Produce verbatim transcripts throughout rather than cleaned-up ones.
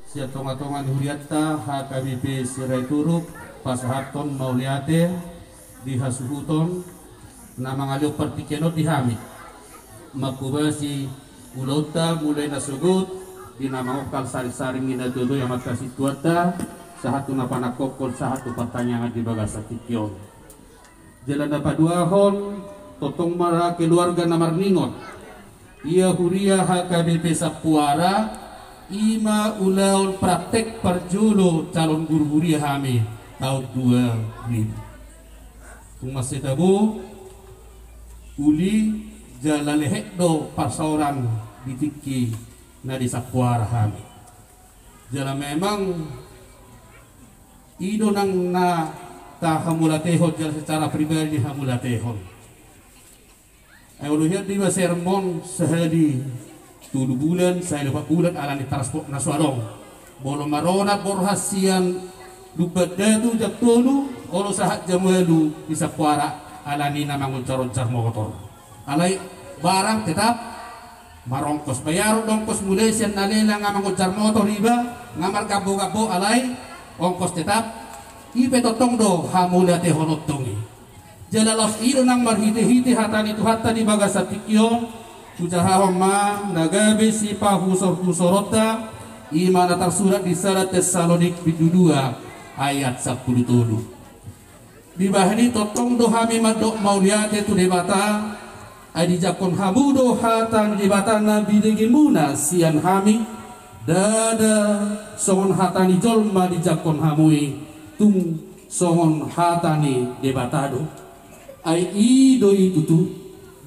Sian tonga-tonga ni hurianta H K B P Sirait Uruk, pasahathon mauliate di hasuhuton na mangalehon partingkian on di hami. Manghobasi ulaonta mulai nasogot di na mangokkal saring-saring ni na tuatua i amanta sintuanta, sahat tu na panangkokhon, sahat tu partangiangan di bagasan tingki on. Jala na paduahon, tongtong ma keluarga na marningot. Ia huria H K B P Sampuara, i ma ulaon praktek parjolo calon guru huria hami taon dua ribu. Tung mansai tabo, uli, jala lehet do parsaoran di tingki na di Sampuara hami. Jala memang i do nang na tahamuliatehon, jala secara pribadi dihamuliatehon. Ai olo hian do iba sermon sahali tolu bulan, sahali opat bulan, alani transport na so adong. Molo maronat Borhat sian Lumban Datu jam tolu, olo sahat jam ualu di Sampuara, alani na mangonjar-onjar motor. Alai barang tetap marongkos, bayaron do ongkos, mulai sian na lela nga mangonjar motor iba, nga margambo-gambo, alai ongkos tetap. I pe tongtong do hamuliatehon on tong i. Jala laos i do nang marhite-hite hata ni Tuhanta di bagasan tingki on, hujahahon ma na gabe sipahusor-husoronta, i ma na tarsurat di sada Tessalonik bindu dua ayat sampulu tolu. Dibahen i tongtong do hami mandok mauliate tu Debata, ai dijangkon hamu do hata ni Debata na binegemuna sian hami, ndada songon hata ni jolma dijangkon hamu i, tung songon hata ni Debata do. Ai i do i tutu,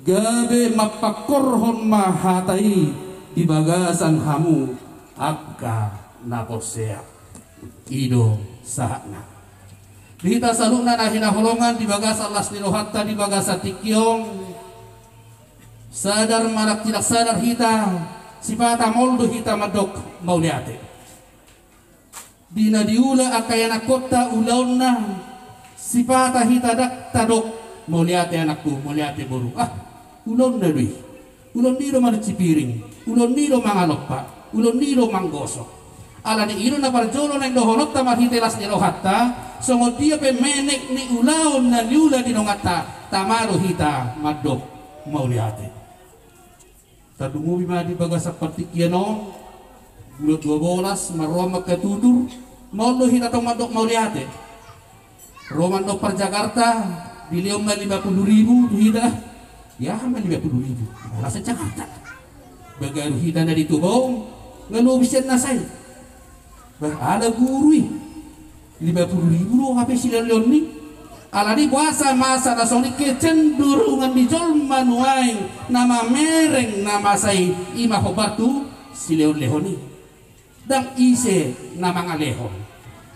gabe mampangkorhon ma hata i di bagasan hamu angka na porsea. I do sahatna. Di hita saluhutna na hinaholongan di bagasan las ni rohanta di bagasan tingki on, sadar manang tidak sadar hita, sipata maol do hita mandok mauliate. Di na diula angka ianakkonta ulaonna, sipata hita ndang tadok, "Mauliate anakku, mauliate boru." Ah, ulaonna do i. Ulaon ni do manuci piring, ulaon ni do mangalompa, ulaon ni do manggosok. Alani i do na parjolo naeng dohononta marhite las ni rohanta, songon dia pe menek ni ulaon na niula di donganta, tama do hita mandok mauliate. Tarlumobi ma di bagasan partingkian on, bulan dua bolas, marroan ma angka tutur, maol do hita tong mandok mauliate. Ro ma annon par Jakarta, dilehon ma lima pulu ribu tu hita. Ia aha ma lima pulu ribu? Bolas Jakarta. Bagaru hita na di Tubaong, nga lobi sian na sai. Bah, ala guru i. Lima pulu ribu do hape silehon-lehon ni. Alani boasa masa na songon i kecenderungan ni jolma nuaeng na mamereng na masa i, i ma hombar tu silehon-lehon i. Ndang ise na mangalehon.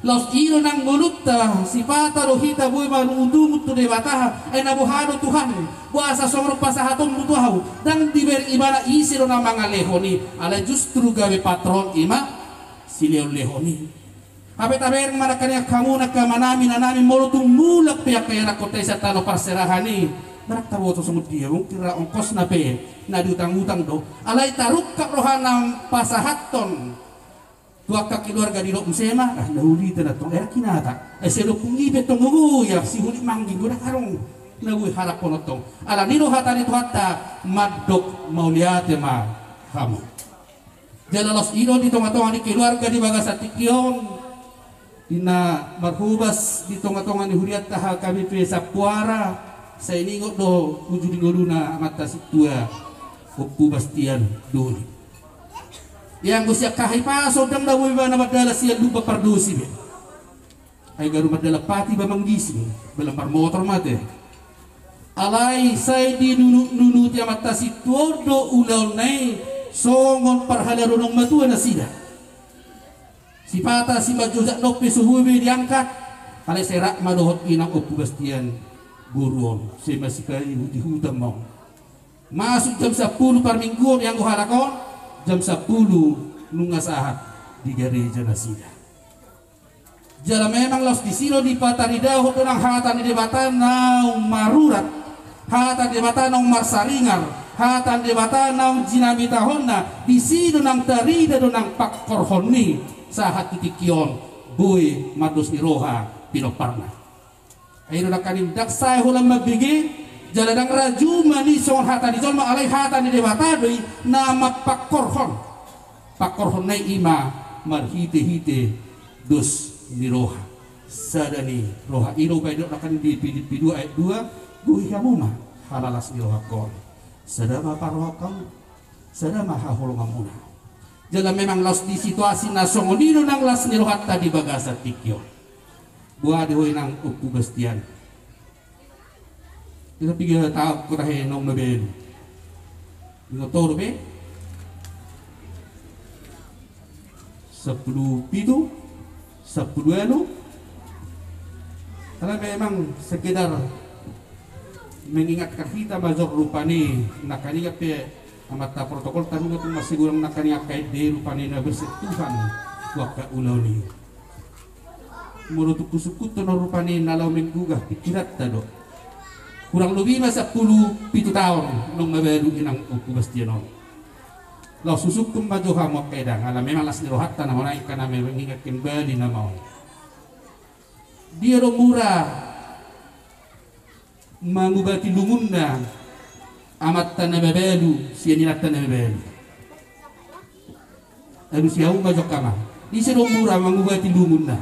Laos i do nang ngolunta, sipata do hita boi marungut-ungut tu Debata, ai na boha do Tuhan, boasa songon on pasahatonmu tu ahu, ndang dibereng ibana ise do na mangalehon i, alai justru gabe patron i ma silehon-lehon i. Hape tabereng ma nangkaningan hamu nangkaningan amanami, inanami, molo tung mulak pe angka ianakkonta i sian tano parserahan i, ndang taboto songon dia, mungkin ra ongkosna pe na diutang-utang do, alai tarungkap rohana pasahathon tu angka keluarga, didok muse ma, ah, na uli tena tong, eh, kinata. Eh, sai dohot pungi pe tong, oh, ya, si huli mangging, godang adong na boi haraphonon tong. Alani do hata ni Tuhanta, mandok mauliate ma hamu. Jala laos i do di tonga-tonga ni keluarga di bagasan tingki on, di na marhobas di tonga-tonga ni hurianta H K B P Sampuara, sai ningot do uju di ngoluna amanta sintua Ompu Bastian Doli. Ia anggo sian hahipason ndang na boi ibana mandalan sian Lumban Pardosi be. Ai garu mandalan pati iba manggising, ba lam marmotor ma ate. Alai sai dinunut-nunuti amanta sintua on do ulaonna i songon parhalado naung matua nasida. Sipata simanjujak na on pe so boi be diangkat. Alai sai rap ma dohot inang Ompu Bastian boru on, sai masipaihut-ihutan ma on. Masuk jam sampulu parmingguon, ia anggo halak on jam sampulu nunga sahat di gareja nasida. Jala memang laos disi do dipataridahon do nang hata ni Debata naung marurat, hata ni Debata naung marsaringar, hata ni Debata naung jinamitahonna, disi do nang tarida do nang pangkorhon ni sahat tu tingki on boi mardos ni roha pinomparna. Ai do nangkaning ndang sae holan mambege, jala ndang rajuma ni songon hata ni jolma, alai hata ni Debata do i na mampangkorhon. Pangkorhonna i ma marhitehite dos ni roha. Sada ni roha i do baen do nangkaning di Pilipi dua ayat dua, boi hamu ma halalas ni rohangkon. Sada ma parrohangkon, sada ma haholonganmuna. Jala memang laos di situasi na songon i do nang las ni rohanta di bagasan tingki on. Boha di ho inang Ompu Bastian? Ita piga taon ho tahe naung mabalu? Ingot ho dope? Sampulu pitu, sampulu ualu. Karena memang sekedar mengingatkan hita ma jo rupani, nangkaning pe amanta protokol, tarunga tu masih gurang nangkaning angka ende rupani na bersentuhan tu angka ulaon i. Molo tung husungkunhon rupani na laho menggugah pikiranta do. Kurang lobi ma sampulu pitu taon naung mabalu inang Ompu Bastian on. Laos husungkun ma jo hamu angka edang, ala memang las ni rohanta nama on, angka na mengingat kembali nama on. Dia do mura mangubati lungunna amanta na mabalu sian inanta na mabalu? Alusi hamu ma jo angka amang. Ise do mura mangubati lungunna?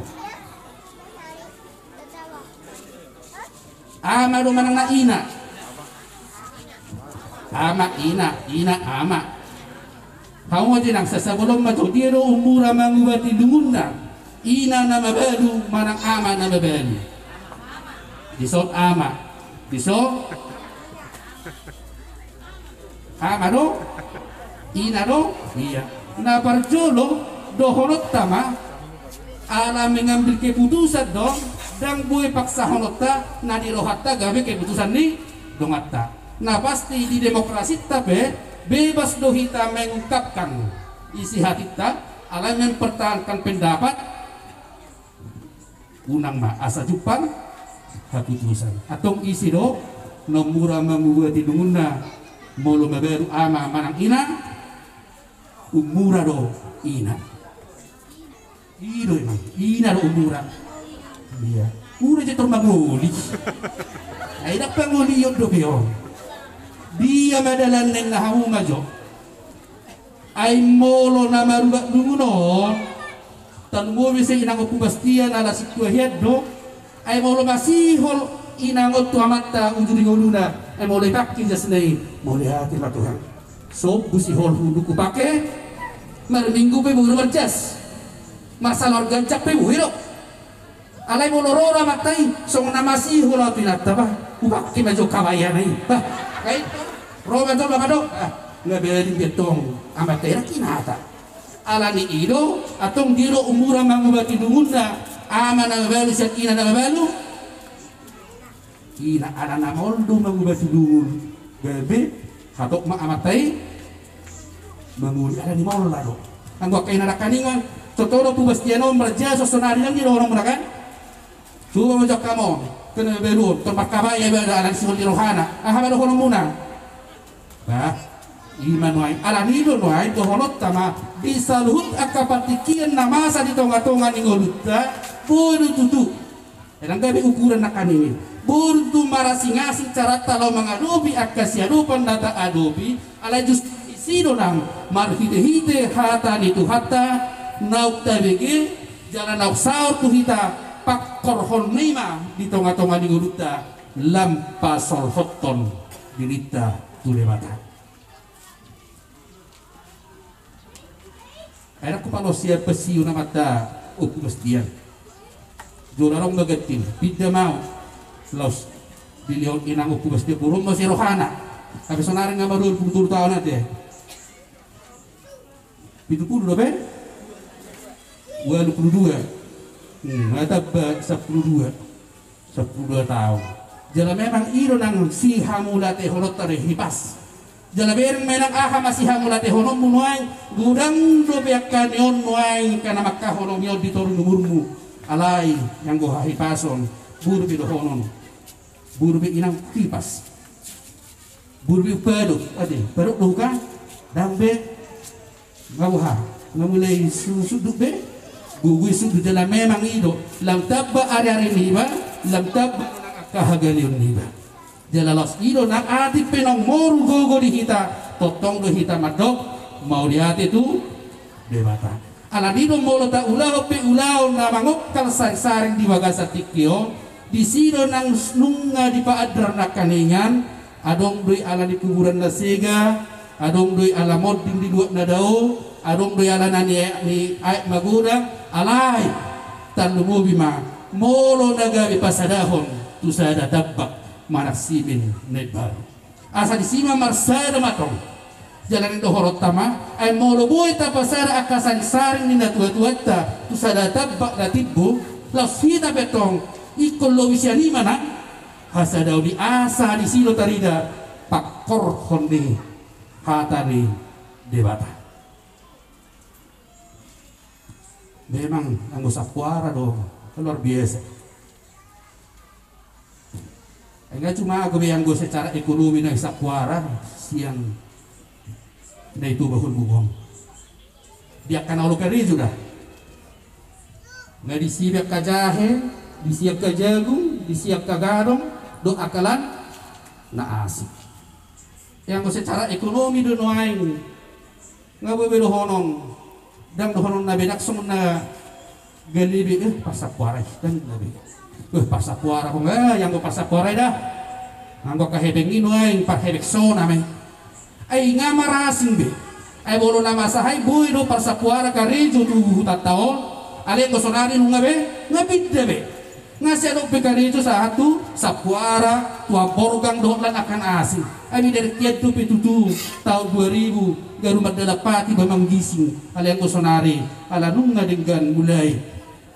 Ama do manang na ina? Ama, ina, ina, ama. Hamu ma jo inang, sasabolon ma jo, dia do mura mangubati lungunna, ina na mabalu manang ama na mabalu? Dison ama. Dison ama do? Ina do? Ia. Na parjolo dohononta ma, ala mengambil keputusan do, ndang boi paksahononta na di rohanta gabe keputusan ni donganta. Na pasti di demokrasinta pe bebas do hita mengungkapkan isi hatinta, alai mempertahankan pendapat. Unang ma asa jumpang haputusan. Antong ise do na ummura mangubati lungunna molo mabalu ama manang ina? Ummura do ina. I do emang, ina do ummura. Ia. Uda je tor mangoli. Ai ndang pangolion dope on. Dia ma dalanna inna, hamu ma jo. Ai molo na marubat lungun on, tarlumobi se inang Ompu Bastian ala sintua hian do. Ai molo masihol inang on tu amanta uju di ngoluna, ai molo ipangke jasna i, mauliate ma Tuhan. Sombu sihol hu, dung hupangke marminggu pe boi do marjas. Marsaluhon ganjang pe boi do. Alai molo ro do amanta i, songon na masihol au tu inanta, bah, hupangke ma jo kabayana i. Bah, ai ro ma jo, bah, madok. Ah, nga bereng be tong amanta i, ra kinata. Alani i do, antong dia do ummura mangubati lungunna ama na mabalu sian ina na mabalu? Ina, ala na maol do mangubati lungun. Gabe hatop ma amanta i mangoli, alani maol do. Anggo angka ina nangkaningan, contoh do Ompu Bastian on marjaso sonari, ndang didohononmuna kan? Coba ma jo angka amang, angka na mabalu on, tor markabaya ibana alani sihol ni rohana. Aha ma dohononmuna? Bah, i ma nuaeng, alani do nuaeng dohononta ma, di saluhut angka partingkian na masa di tongatonga ni ngolunta, boi do tutu. Ndang gabe ukuran nangkaning i. Boi do tutu marasingasing caranta laho mangadopi angka siadopan na taadopi, alai justru disi do nang marhitehite hata ni Tuhanta naung tabege, jala naung saor tu hita, pangkorhonna i ma di tongatonga ni ngolunta, lam pasolhothon dirinta tu Debata. Ai ndang hupaloas sian pensiun amanta Ompu Bastian. Jolo adong ma ganti, pinda ma au. Laos dilehon inang Ompu Bastian, boru on muse rohana. Hape sonari nga ma dua pulu tolu taon ate. Pitu pulu dope? Ualu pulu dua. Hmm, nga tamba sampulu dua. Sampulu dua taon. Jala memang i do nang sihamuliatehononta do i, Hipas. Jala bereng ma inang aha ma sihamuliatehononmu nuaeng, godang dope angka ni on nuaeng angka na mangkaholongi on di toru ni umurmu. Alai anggo hahipason, boru pe dohonon. Boru pe inang Hipas. Boru pe umpadok, ate, umpadok do huka, ndang be. Nga boha, nga mulai su-, sundut be. Gogo i sude jala memang i do lam tamba ari-ari niba, lam tamba angka hagaleon niba. Jala laos i do nang atik pe naung moru gogo di hita, tongtong do hita mandok mauliate tu Debata. Alani do molo taulahon pe ulaon na mangongkal sarisaring di bagasan tingki on, disi do nang nunga dipaandar nangkaningan. Adong do i ala ni kuburan na sega, adong do i ala monding di luat na dao, adong do i ala na ni aek, ni aek magodang. Alai tarlumobi ma molo na gabe pasadahon tu sada tambak manang simen na imbaru. Asa disi ma marsada ma tong. Jala naeng dohononta ma, ai molo boi tapasada angka sarisaring ni natuatuanta tu sada tambak na timbo, laos hita pe tong ingkon lobi sian i ma nang hasadaon i. Asa disi do tarida pangkorhon ni hata ni Debata. Memang anggo sampoara do, kan luar biasa. Enggak cuma anggo be anggo secara ekonomi na sampoara sian na i tu bahul bubon. Di angka na olo karejo da. Nga disi be angka jahe, disi angka jagung, disi angka gadong, dohot angka lan na asing. Ia anggo secara ekonomi do nuaeng nga boi be dohonon, ndang dohonon na be, ndang songon na gale be, eh, parsampoara i, ndang na be. Eh, parsampoara, eh, ia anggo parsampoara i da. Anggo angka hepeng i nuaeng parhepeng sona ma i. Ai nga marasing be. Ai molo na masa i boi do parsampoara karejo tu hutanta on. Alai anggo sonari nunga be, nga pinda be. Nga sai adong pe karejo sahat tu sampoara, tu amborgang dohot lan angka na asing. Ai mida dengkian dope tutu taon dua ribu, garu mandalampati ba manggising. Alai anggo sonari ala nunga denggan mulai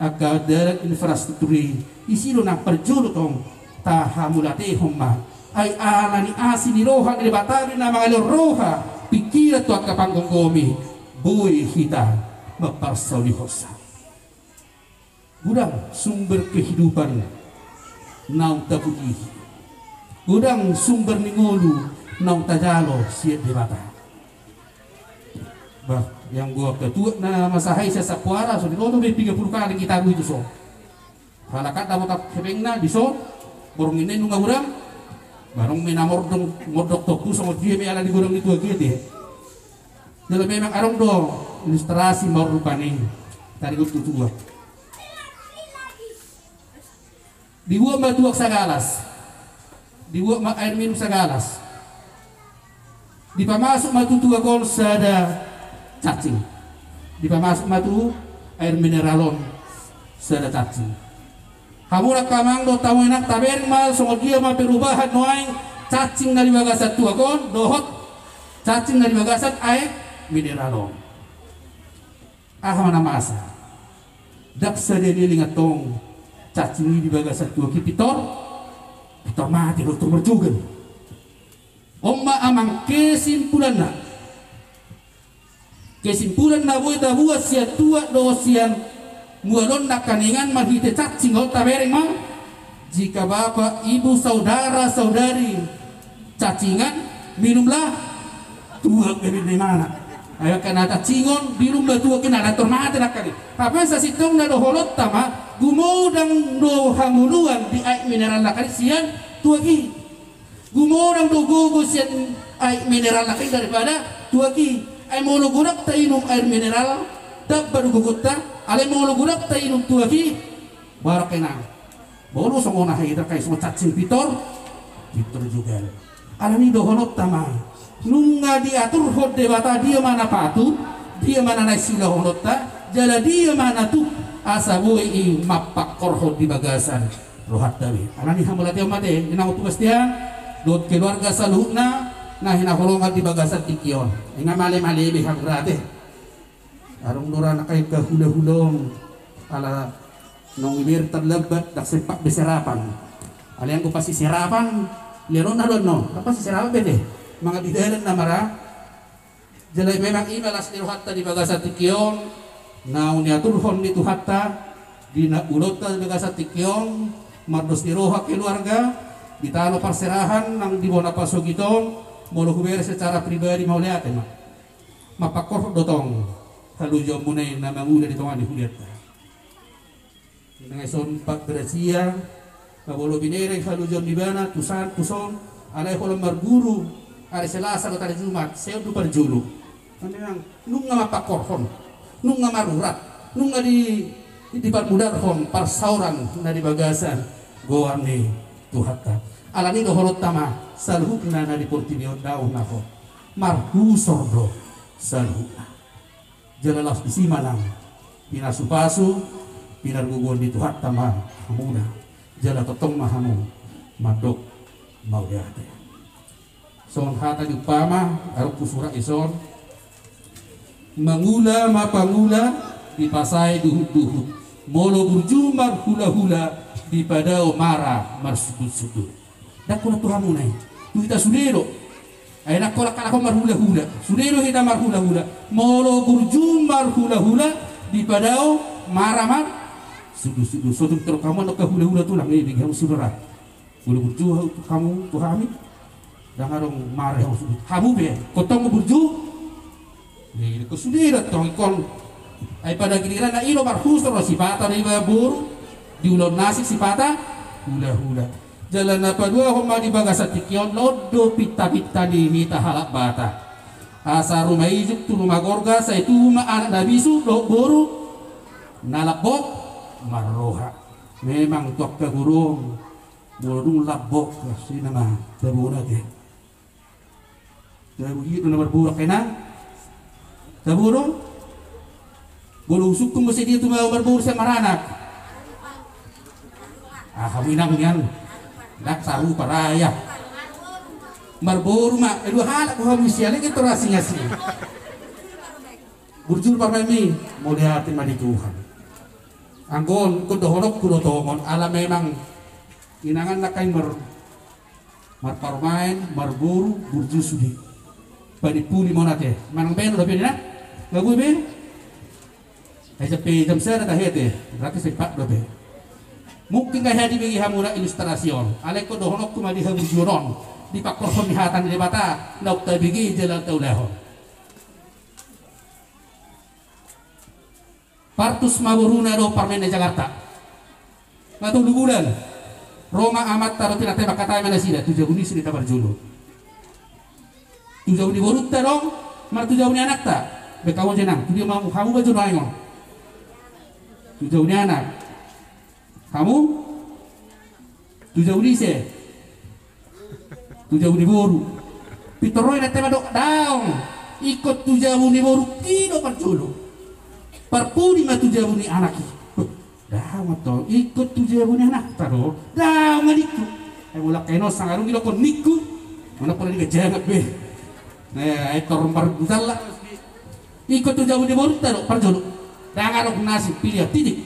angka dalan infrastruktur i, disi do nang parjolo tong tahamauliatehon ma. Ai ala ni asi ni roha ni Debata do i na mangalehon roha, pingkiran tu angka panggomgomi, boi hita mamparsaulihonsa. Godang sumber kehidupan naung tapujihi, godang sumber ni ngolu naung tajalo sian Debata. Bah, ia anggo angka tuak na masa i sian sampoara, so binoto be piga pulu kali hita ro i tuson. Halak an dapotan hepengna dison, borngin na i nunga godang. Bah, adong ma na mordok, mordok tongku songon dia ma i ala ni godang ni tuak i ate. Jala memang adong do ilustrasi mardukani taringot tu tuak. Dibuat ma tuak sagalas, dibuat ma air minum sagalas. Dipamasuk ma tu tuak on sada cacing. Dipamasuk ma tu air mineral on sada cacing. Hamu nangkin amang dohot hamu inang, tabereng ma songon dia ma perubahan nuaeng cacing na di bagasan tuak on dohot cacing na di bagasan air mineral on. Aha ma na masa? Ndang sadia leleng antong cacing i di bagasan tuak i, pintor, pintor mate do, pintor marjogal. On ma amang kesimpulanna. Kesimpulan na boi tabuat sian tuak dohot sian mual on nangkaningan marhite cacing on, tabereng ma. Jika bapak, ibu, saudara, saudari cacingan, minumlah tuak, gabe na imana. Ai angka na cacing on, minumlah tuak i, na pintor mate nangkin i. Hape sasintongna dohononta ma, gumodang do hangoluan di aek mineral nangkin i sian tuak i. Gumodang do gogo sian aek mineral nangkin i daripada tuak i. Ai molo godang tainum air mineral, tamba do gogonta. Alai molo godang tainum tuak i, barang kena. Molo songon aha i, ndang, ai songon cacing pintor, pintor jogal. Alani dohononta ma, nunga diaturhon Debata dia ma na patut, dia ma na naeng siulahononta, jala dia ma na tuk, asa boi i mampangkorhon di bagasan rohanta be. Alani hamauliateon ma ate, inang, tu bastian dohot keluarga saluhutna na hinaholongan di bagasan tingki on. Inang, male-male be hamu ra ate. Adong do ra nangkin angka hulahula on, ala naung ibereng tarlambat, ndang sempat be serapan. Alai anggo pas i serapan, lehonon na do annon, ndang pas i serapan be ate. Mangan di dalan nama ra. Jala memang i ma las ni rohanta di bagasan tingki on, naung niaturhon ni Tuhanta di na ulaonta di bagasan tingki on, mardos ni roha keluarga, di tano parserahan nang di bona pasogit on, molo hubereng secara pribadi mauliate ma. Mampangkorhon do tong halojaonmuna i na mangula di tonga ni hulianta. Inang ison Pak Gracia, na molo binereng halujon ni ibana tusan tuson, alai holan marguru ari Selasa dohot ari Jumat, sai on do parjolo. Memang nunga mapangkorhon, nunga marurat, nunga di, diparmudarhon parsaoran na di bagasan goar ni Tuhanta. Alani dohononta ma, saluhutna na di portibi on daong na ho, marhusor do saluhutna. Jala laos disi ma nang pinasupasu, pinargogoon ni Tuhanta ma hamuna, jala tongtong ma hamu mandok mauliate. Songon hata ni umpama, adong tu surat ison: Mangula ma pangula, dipasae duhutduhut. Molo burju marhulahula, dipadao mara marsudutsudut. Ndang holan tu hamuna i, tu hita sude do. Ai ndang holan halak on marhulahula, sude do hita marhulahula. Molo burju marhulahula, dipadao mara marsudutsudut. So tung torop hamu angka hulahula tulang, eh, bege hamu sudara. Molo burju hamu tu hami, ndang adong mara hamu sudutsudut. Hamu pe ingkon tong burju. Jadi ingkon sude do tong ingkon. Ai pada giliranna i do marhusor do sipata do iba boru, di ulaon na asing sipata hulahula. Jala na paduahon ma di bagasan tingki on, londo pintapinta ni hita halak Batak. Asa ruma ijuk tu ruma gorga, sai tubu ma anak na bisuk dohot boru na lambok marroha. Memang tu angka boru on, molo dung lambok, asi nama tabo na te. Tabo i do na marboru angka inang. Tabo do. Molo husungkun muse dia tu marboru sian maranak. Ah, hamu inang nian. Ndang sarupa ra ia. Marboru ma, eh, dua halak do hamu sian i, tor asing-asing. Burju parumaenmi, mauliate ma di Tuhan. Anggo on ingkon dohononku do tongon, ala memang inangan nangkin mar, marparumaen, marboru, burju sude. Panimpuli ma on ate. Manang baen dope inang? Nga boi be? Ai sampe jam sada tahe ate. Berarti sempat dope. Mungkin nga hea dibege hamu na ilustrasi on. Alai ingkon dohononku ma di haburjuon on, di pangkorhon ni hata ni Debata naung tabege jala taulahon. Partus ma boruna dohot parumaenna i Jakarta. Nga tolu bulan. Ro ma amanta dohot inanta i, mangkatai ma nasida, tu jabu ni si do hita parjolo. Tu jabu ni borunta do, molo tu jabu ni anakta. Be hamu jolo inang, tu dia ma hamu, hamu ma jolo aeng on. Tu jabu ni anak. Hamu? Tu jabu ni ise? Tu jabu ni boru. Pintor ro inanta i mandok, daong. Ingkon tu jabu ni borungki do parjolo. Parpudi ma tu jabu ni anak i. Beh, daong antong. Ingkon tu jabu ni anakta do. Daong ma ningku. Ai molo angka i on sangadong didokkon ningku. Mana pernah digajangat be. Nah, ai tor marbujalla. Ingkon tu jabu ni borunta do parjolo. Ndang adong na asing, pilihan, titik.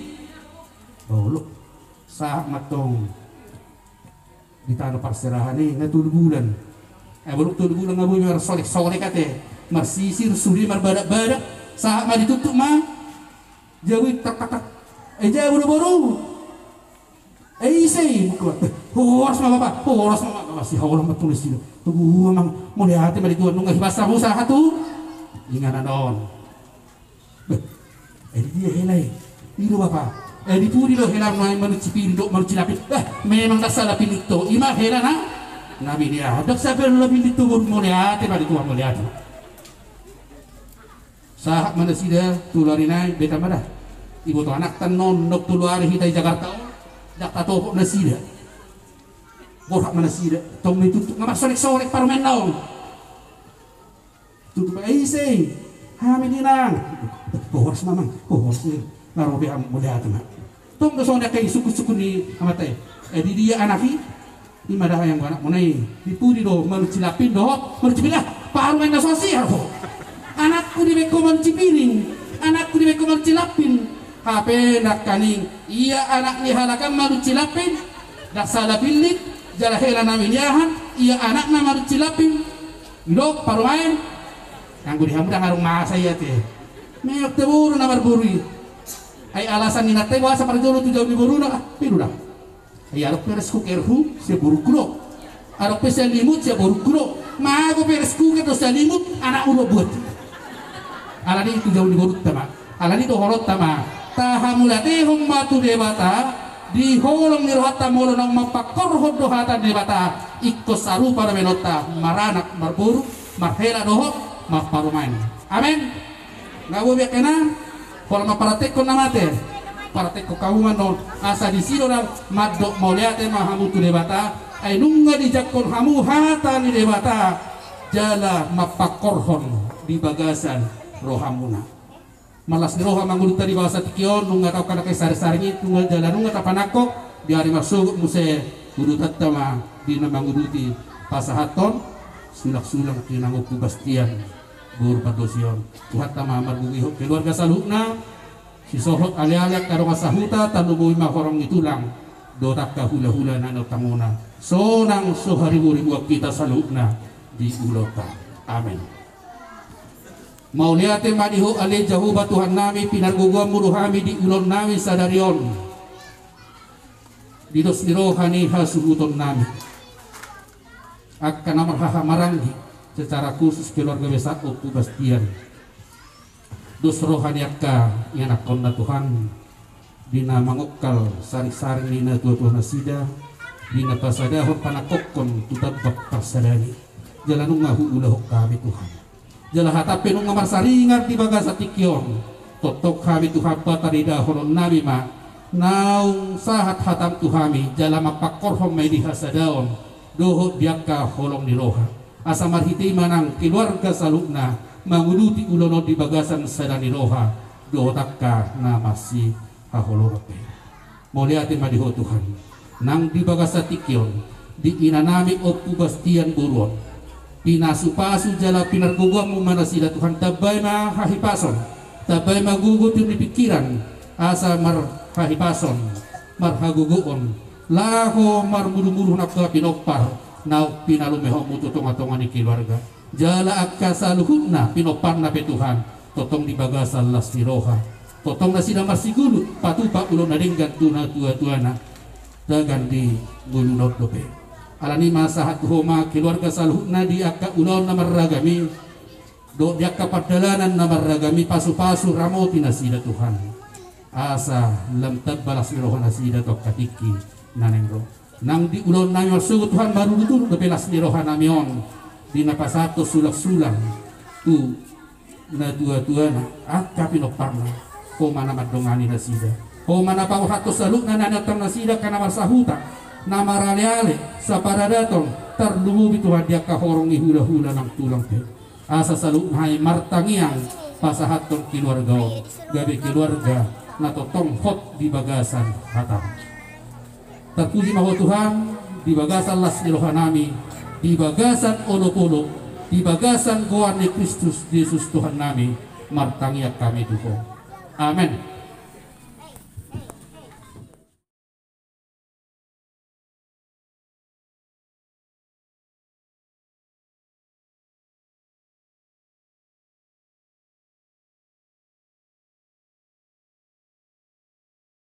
Olo. Sahat ma antong di tano parserahan i, nga tolu bulan. Eh, molo tolu bulan nga boi marsolek-solek ate. Marsisir, sude marbadakbadak. Sahat ma ditutup ma jabu i, tak, tak, tak. Eh, jabu do boru. Eh, ise i? Horas ma bapa, horas ma bapa. Sihoras ma tulis sida. Tugu amang, mauliate ma di Tuhan, nunga hibasa musa hatu. Inganan on. Beh, eh, di dia hela i? I do bapa. Eh, di pudi do hela na manunci piring dohot manunci lapin? Eh, memang ndang sala piring do. I ma hela na, na bini aha? Ndang sala piring do, mauliate ma di Tuhan, mauliate. Sahat ma nasida tolu ari nai, beta ma da. Iboto anakta annon, naung tolu ari hita i Jakarta on, ndang tatopot nasida. Borhat ma nasida, tong ma i tutup, nga marsolek-solek parumaenna on. Tutup, eh, ise i? Hami do inang. Horas ma amang, horas ma. Nga ro be hamu, mauliate ma. Tong do songon i angka i sungkunsungkun ni amanta i. Eh, di dia anak i? I ma da, anggo anakmuna i. Di pudi do manunci lapin dohot manunci piring? Ah, parumaen na so siar ho. Anakku dibaen ho manunci piring, anakku dibaen ho manunci lapin. Hape nangkaning, ia anak ni halak an manunci lapin, ndang sala piring, jala hela na miniahan, ia anakna manunci lapin. Didok parumaen, anggo di hamu ndang adong masa i ate. Memang tabo do na marboru i. Ai alasan ni inanta i boasa parjolo tu jabu ni boruna, ah, pilu da. Ai adong pe rice cookerhu sian borungku do. Adong pe selimut sian borungku do. Mago pe rice cooker dohot selimut, anakmu do buat. Alani tu jabu ni borunta ma. Alani dohononta ma. Tahamauliatehon ma tu Debata di holong ni rohanta molo naung mampangkorhon do hata ni Debata. Ingkon sarupa do baenonta maranak marboru, marhela dohot marparumaen. Amen. Nga boi be angka inang, pola mapraktekhon na mate, praktekhon hamu ma annon, asa disi do na mandok mauliate ma hamu tu Debata, ai nunga dijangkon hamu hata ni Debata jala mampangkorhon di bagasan rohamuna. Marlas ni roha mangudutna di bagasan tingki on, nunga taungkap angka sarisaring i, nunga jala nunga tapanangkok, di ari marsogot muse udutanta ma di na manguduti pasahathon sulang-sulang tu inang Ompu Bastian boru Pardosi on. Tuhanta ma margogoi keluarga saluhutna, sisohot ale-ale angka dongan sahuta, tarlumobi ma horong ni tulang dohot angka hula-hula na niontangmuna. Sonang so haribu-ribuan hita saluhutna di ulaonta. Amen. Mauliate ma di Ho ale Jahowa Tuhannami, pinargogoanMu do hami di ulaonnami sadari on. Di dos ni roha ni hasuhutonnami, angka na marhahamaranggi, secara khusus keluarga besar Ompu Bastian. Dos roha ni angka ianakhonna Tuhan, di na mangongkal sarisaring ni natua-tua nasida, di na pasadahon panangkokhon tu tambak parsadaan i. Jala nunga huulahon hami Tuhan. Jala hata pe nunga marsaringar di bagasan tingki on. Tongtong hami Tuhan pataridahononnami ma naung sahat hataM tu hami, jala mampangkorhon ma i di hasadaon dohot di angka holong ni roha. Asa marhite i ma nang keluarga saluhutna manguduti ulaon on di bagasan sada ni roha dohot angka na masihaholongan pe. Mauliate ma di Ho Tuhan. Nang di bagasan tingki on, di inanami Ompu Bastian boru on, pinasu-pasu jala pinargogoanMu ma nasida Tuhan, tambai ma hahipason, tambai ma gogo tu ni pingkiran, asa marhahipason, marhagogoon, laho marmudu-mudu nang tu pinompar naung pinalumehonMu tu tonga-tonga ni keluarga. Jala angka saluhutna pinomparna pe Tuhan, tongtong di bagasan las ni roha, tongtong nasida marsigulut patupa ulaon na denggan tu natua-tuana, tagan di ngoluna on dope. Alani i ma sahat tu Ho ma keluarga saluhutna di angka ulaon na marragam i, dohot di angka pardalanan na marragam i, pasu-pasu ramoti nasida Tuhan. Asa lam tamba las ni roha nasida tu angka tingki na naeng ro. Nang di ulaonnami marsogot Tuhan, marudut-udut dope las ni rohanami on, di na pasahathon sulang-sulang tu natua-tuana, angka pinomparna. Ho ma na mandongani nasida, Ho ma na paboahon saluhutna na niontang nasida, angka na marsahuta, na marale-ale saparadaton, tarlumobi Tuhan di angka horong ni hula-hula nang tulang pe. Asa saluhutna hami martangiang pasahathon keluarga on gabe keluarga na tongtong hot di bagasan hataM. Tarpuji ma Ho Tuhan, di bagasan las ni rohanami, di bagasan olop-olop, di bagasan goar ni Kristus Jesus Tuhannami, martangiang hami tu Ho. Amen.